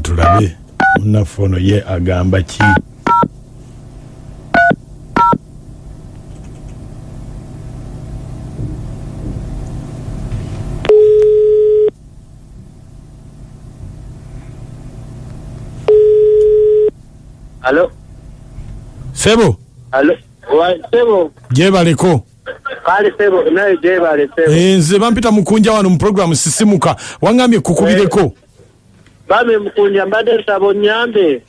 Katulabe munnaffe ono ye agamba ki. Alo. Sebo. Alo. Wa sebo. Jebaleko. Kale sebo naye jebale sebo. Eh, nze bampita mukunja wano mu program sisimuka. Wangambye kukubireko. Eh, bame mukunja mbadde nsaba onnyambe.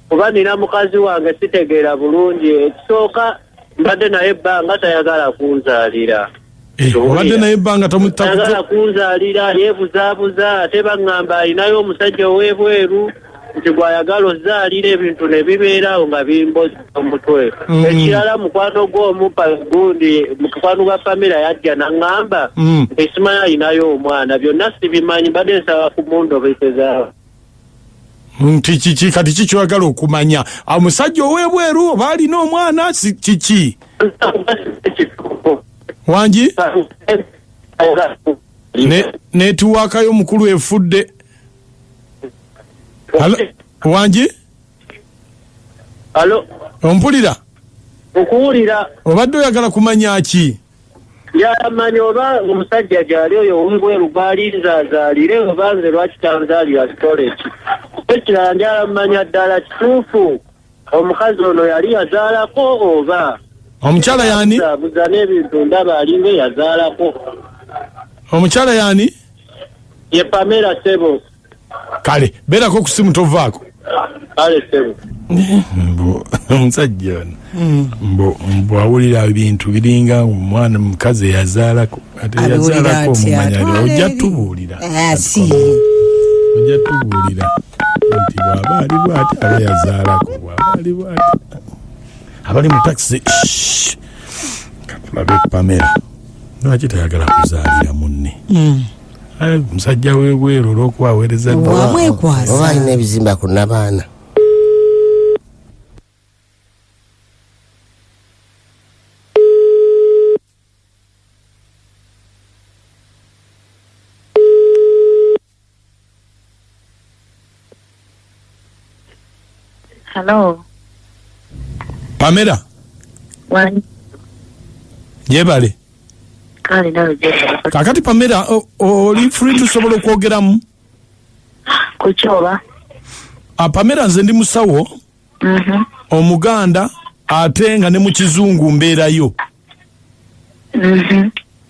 Kuba nina mukazi wange sitegeera bulungi. Ekisooka mbadde naye ebbanga tayagala kunzaalira. Eh, obadde naye ebbanga tayagala kunzaalira, yeebuzaabuza, ate baŋŋamba alinayo omusajja ow'ebweru nti gw'ayagala ozaalira, ebintu ne bibeera awo nga bimboza omutwe. Ekirala mukwano gw'omupa gundi, mukwano gwa Pamela yajja n'aŋŋamba nti simanyi alinayo omwana, byonna sibimanyi, mbadde nsaba kumundobeseza. Nti kiki kati ki kyoyagala okumanya? Omusajja ow'ebweru oba alina omwana kiki? Wangi? Netiwaaka y'omukulu efudde. Halo, wangi? Halo. Ompulira? Nkuwulira. Obadde oyagala kumanya ki? Yamanyi oba omusajja gy'ali oyo ow'ebweru gw'alinze azaalire, oba nze lwaki tanzaalira kitole ki? Ekirala njagala mumanya ddala kituufu omukazi ono yali yazaalako oba? Omukyala y'ani? Abuza n'ebintu ndaba alinga eyazaalako. Omukyala y'ani? Ye Pamela ssebo. Kale beerako ku simu tovaako. Kale ssebo. Mbu omusajja ono mbu awulira ebintu biringa omwana omukazi eyazaalako, ate Abiwulira eyazaalako atya? omumanya Twala ojja eri. tubuulira. Si. Ojja tubuulira nti bw'aba ali bw'ati aba yazaalako, bw'aba ali bw'ati abali mu takisi. Shh. Katulabe Pamela lwaki tayagala kuzaalira munne. Omusajja w'ebweru olw'okuba aweereza dda. Wamwekwasa. Oba alina ebizimba ku nabaana. Hello. Pamela. Wani. Jebale. Kale nawe jebale. Kakati Pamela, oli free tusobola okwogeramu? Ku kyoba. Pamela nze ndi musawo. Omuganda ate nga ne mu kizungu mbeerayo.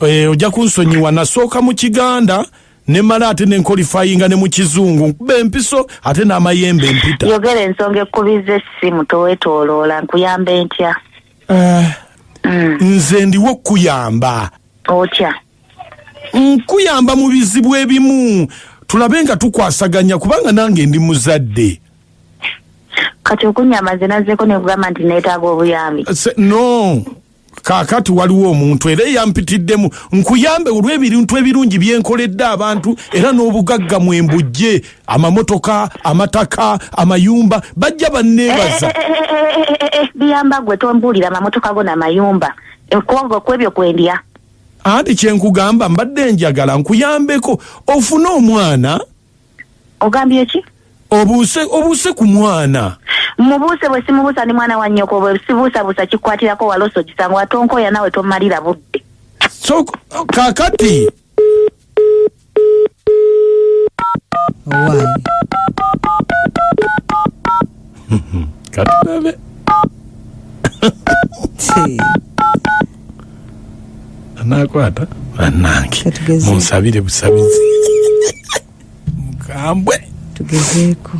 Ojja kunsonyiwa, nasooka mu Kiganda ne mala ate ne nkolifayinga ne mu kizungu, nkuba empiso ate n'amayembe mpita. Yogera ensonga ekkubiza essimu, toweetooloola, nkuyambe ntya? Nze ndiwo kukuyamba. Otya? Nkuyamba mu bizibu ebimu, tulabe nga tukwasaganya kubanga nange ndi muzadde. Kati okunyamba nze nazzeeko ne kugamba nti neetaaga obuyambi. No. Kaakati waliwo omuntu era eyampitiddemu nkuyambe olw'ebintu ebirungi bye nkoledde abantu era n'obugagga mwe mbujje, amamotoka, amataka, amayumba, bajja banneebaza. Biyamba gwe tombuulira amamotoka go n'amayumba. Kubanga kwebyo kwendya. Anti kye nkugamba mbadde njagala nkuyambeko ofune omwana. Ogambye ki? Obuuse ku mwana. Mubuuse bwe simubuusa ni mwana wa nnyoko, bwe sibuusabuusa kikwatirako waloso kisango atonkoya nawe tomalira budde. So kakati Why? Katulabe. Anakwata bannange. Katugeze. Munsabire busabizi. Mukambwe. Tugezeeko.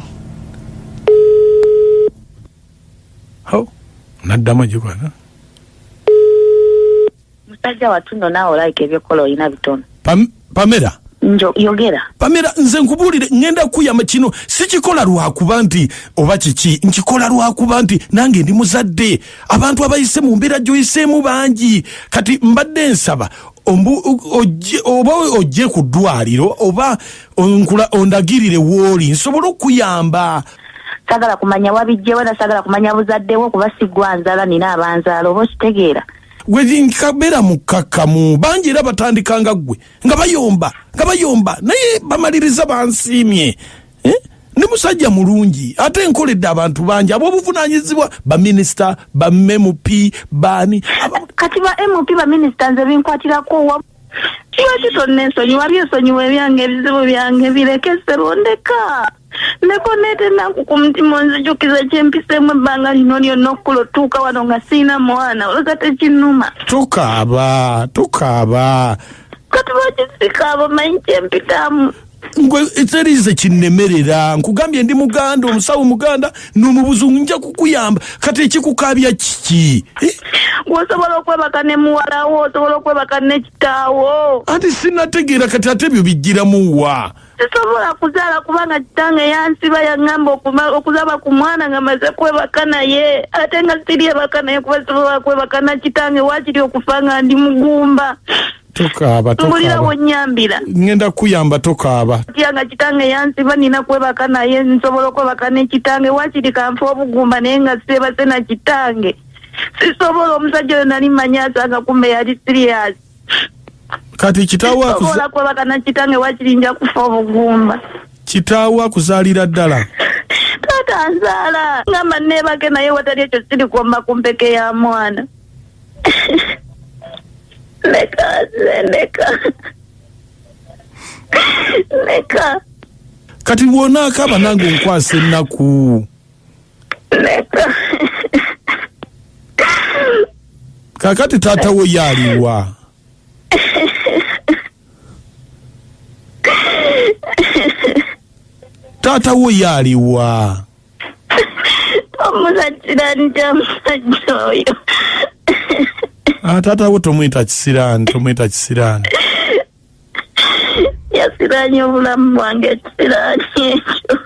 Ho, naddamu egikwata. Musajja wattu nno naawe olabika ebyokukola olina bitono. Pamela. Njo, yogera. Pamela, nze nkubuulire, ŋŋenda kukuyamba kino sikikola lwakuba nti oba kiki, nkikola lwakuba nti nange ndi muzadde. Abantu abayise mu mbeera gy'oyiseemu bangi. Kati mbadde nsaba oba ojje ku ddwaliro oba ondagirire w'oli nsobole okukuyamba. Saagala kumanya wabijjewo era saagala kumanya buzaddewo kuba siggwa nzala, nina abanzaala, oba okitegeera. Gwe nkabeera mukkakkamu, bangi era batandika nga ggwe nga bayomba, nga bayomba, naye bamaliriza bansiimye. Ndi musajja mulungi ate nkoledde abantu bangi ab'obuvunaanyizibwa, baminisita, ba MP, baani. Kati ba MP, baminisita, nze binkwatirako wa? Lwaki tonnensonyiwa? Byesonyiwa ebyange, ebizibu byange bireke, ssebo, ndeka ndeko neeta ennaku ku mutima. Onzijukiza kyempiseemu ebbanga lino lyonna okukula otuuka wano nga siina mwana, olowooza tekinnuma? Tokaaba, tokaaba. Kati lwaki sikaaba? Manyi kyempitamu. Ngwe terize kinnemerera. Nkugambye ndi muganda, omusawo muganda n'omubuzungu, nja kukuyamba. Kati ekikukaabya kiki? Eh? Gweosobola okwebaka ne muwalawo, osobola okwebaka ne kitaawo? Anti sinategeera, kati ate ebyo bijjiramu wa? Sisobola kuzaala kubanga kitange yansiba, yaŋŋamba okuzaba ku mwana nga maze kwebaka naye, ate nga siryebaka naye kuba sisobola kwebaka na kitange, waakiri okufa nga ndi mugumba. Tokaaba. Mbulira. Tokaaba. Wonnyambira. Ngenda kukuyamba, tokaaba. Tya nga kitange yansiba, nina kwebaka naye. Nsobola okwebaka ne kitange? Waakiri kanfa obugumba naye nga seebase na kitange. Sisobola. Omusajja oyo nali mmanyi asanga, kumbe yali serious. Kati kitaawo Sisobola kwebaka na kitange, waakiri nja kufa obugumba. Kitaawo akuzaalira ddala? Taata nzaala, ngamba neebake naye, watali ekyo sirikomba ku mpeke ya mwana. Leka nze, leka, leka. Kati bw'onaakaaba nange onkwasa ennaku. Leka. Kakati taata wo ye aliwa? Taata wo ye aliwa? Omusajja kya musajja oyo. Ah, taata wo tomuyita kisiraani, tomuyita kisiraani. Yasiraanye obulamu bwange, ekisiraani ekyo.